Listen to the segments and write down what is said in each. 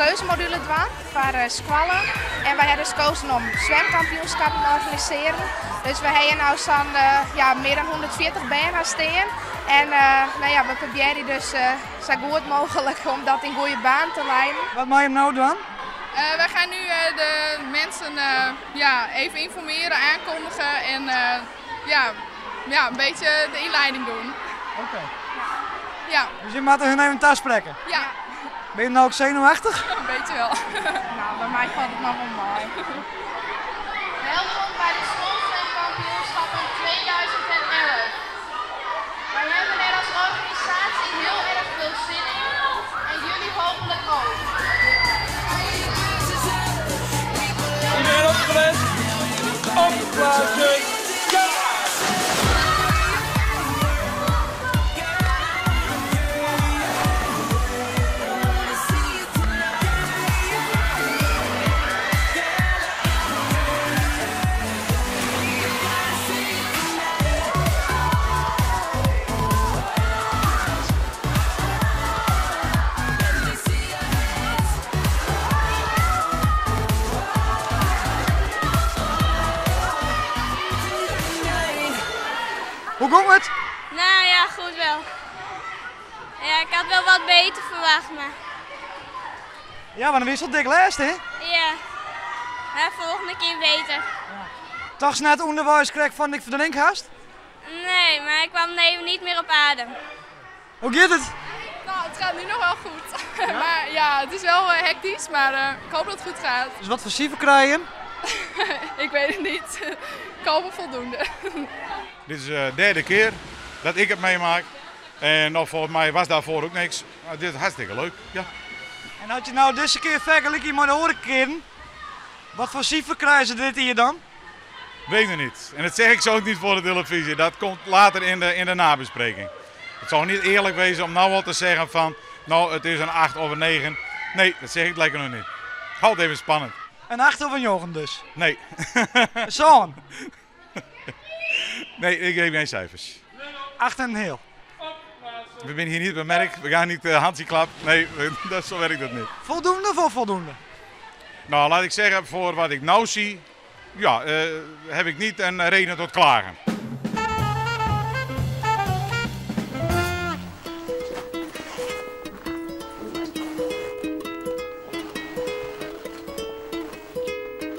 keuzemodule dwaan foar skoallen. En wy ha dus kozen om swimkampioenskappen te organisearjen. Dus we hawwe no sa'n ja, mear dan 140 bern har stean. En no ja, we probearje dus sa goed mooglik om dat yn goede baan te leiden. Wat mei jim no dwaan? Wij gaan nu de mensen ja, even informeren, aankondigen en ja, ja, een beetje de inleiding doen. Oké. Ja. Dus je moat hun even tasprekke? Ja. Binne je no ek senuwachtich? Een beetje wel. Nou, by my falt it noch wol mei. Welkom by de schoolzwemkampioenschappen 2011. Wij hebben er als organisatie heel erg veel zin in en jullie hopelijk ook. Iedereen opgelet. Opblazen. Ja! Hoe gong it? Nou ja, goed wel. Ja, ik had wel wat beter verwacht, maar... Ja, mar dan wiest al dik lêste, hè? Ja, maar volgende keer beter. Tochtst net ûnderweis krekt fan ik ferdrink hast? Nee, maar ik kwam even niet meer op adem. Hoe giet it? Nou, het gaat nu nog wel goed. Maar ja, het is wel hectisch, maar ik hoop dat het goed gaat. Dus wat foar sifer krije jim? Ik weet het niet. Ik hoop op voldoende. Dit is de derde keer dat ik het meemaak. En nou, volgens mij was daarvoor ook niks. Maar dit is hartstikke leuk, ja. En as je nou dizze kear fergelykje mei de oare kearen, wat foar sifer krije se dit jier dan? Weet ik niet. En dat zeg ik zo ook niet voor de televisie. Dat komt later in de nabespreking. Het zou niet eerlijk wezen om nou al te zeggen van, nou het is een 8 of een 9. Nee, dat zeg ik lekker nog niet. Houd even spannend. Een 8 of een 9 dus? Nee. Zo'n? Nee, ik geef geen cijfers. 8 en een heel. We zijn hier niet bij merk, we gaan niet handjeklap. Nee, zo werkt dat niet. Voldoende of onvoldoende? Nou, laat ik zeggen, voor wat ik nou zie, heb ik niet een reden tot klagen.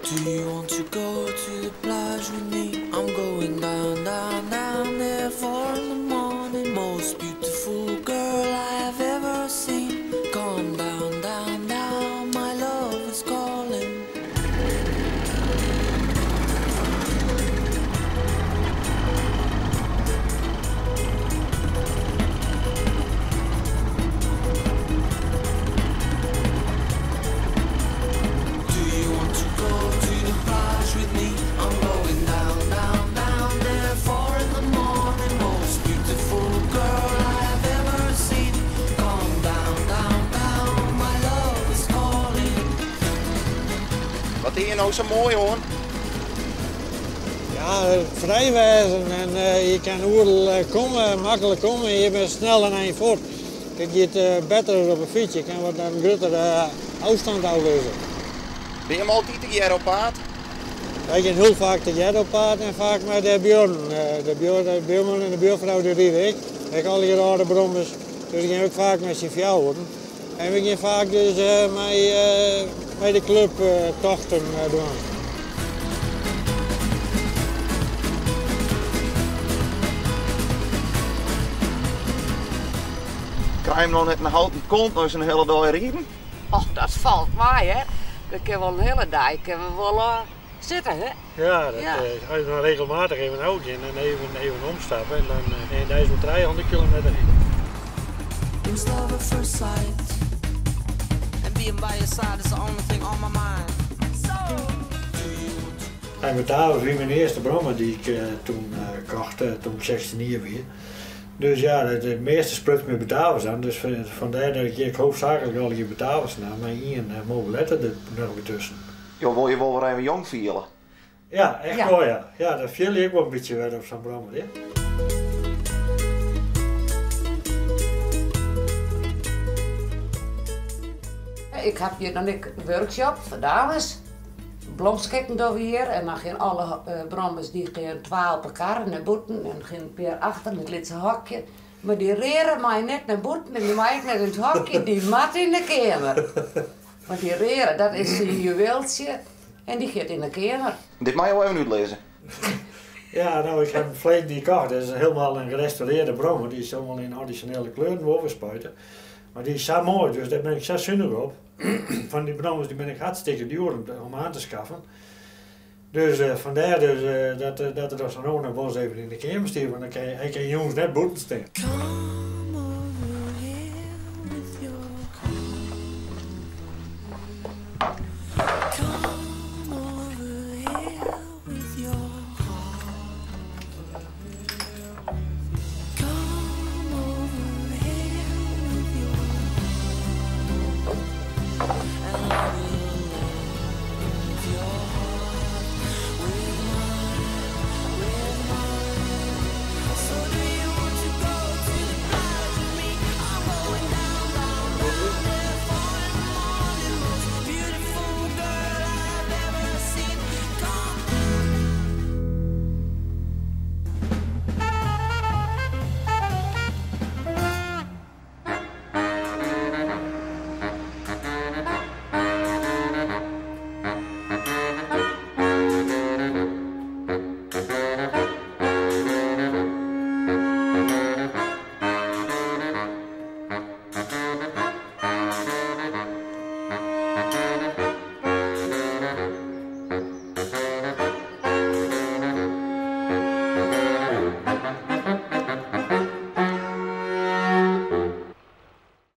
Do you want to go to the plage with me? I'm going down, down, down there 4 in the morning. Most beautiful girl I have ever seen. Come down, down, down, my love is calling. Do you want to go to the plage with me? I'm going down, down, down there 4 in the morning. Most beautiful girl I have ever seen. Come down, down, down, my love is calling. Wat is hier nou zo mooi hoor? Ja, frij wêzen en je kan oeral komme, maklik komme en je bent snel en ein fuort. Kijk, je het better op een fiets, je kan wat een gruttere afstand afleggen. Ben je hem altijd tegearre op paad? Wij gaan heel vaak tegearre op paad en vaak met de buren. De buurman en de buurvrouw die ried ik. Ik al die rare brommers, dus ik ging ook vaak met z'n fjouweren. En we gaan vaak dus met de club tochten doen. Krijg je hem nog net een houten kont, nou is een hele dag rijden? Och, dat valt mij, hè. Dat kunnen we een hele dag kunnen we wel zitten, hè? Ja, dat, Ja. als je dan regelmatig even ook in en even omstappen en dan en daar is wel 300 kilometer in. It was love at first sight. And being by your side is the only thing on my mind. En met daar was mijn eerste brommer die ik toen kocht, toen ik 16 jaar was. Dus ja, de meeste spruts met Batavus aan, dus vandaar dat ik hoofdzakelijk al die Batavus nam, maar één mobilette er nog weer tussen. Jo, wil je wel weer even jong vielen? Ja, echt Ja. wel ja. Ja, dat viel ik wel een beetje weer op zo'n brommer, hè. Ik ha hjir dan ek workshop foar dames. Blomskikken dogge we hjir en dan gean alle brommers dy gean twa op 'e karre nei bûten en gean in pear achter yn it lytse hokje. Mar dy reare mei net nei bûten en dy mei ek net yn it hokje, dy moat yn de keamer. Want dy reare, dat is syn juweeltsje en dy giet yn de keamer. Dit meie jo even útlizze. Ja, no, ik ha him ferleden jier kocht. Dat is hielendal in gerestaurearre brommer. Dy is hielendal yn orizjinele kleuren wol werspuite. Mar dy is sa moai, dus dêr bin ik sa sunich op. Fan dy brommers dy binne ek hartstikke djoer om oan te skaffen. Dus fandêr dus dat er dan sa no en dan wolris even yn de keamer stiet, want dan kin hy kin jûns net bûten stean.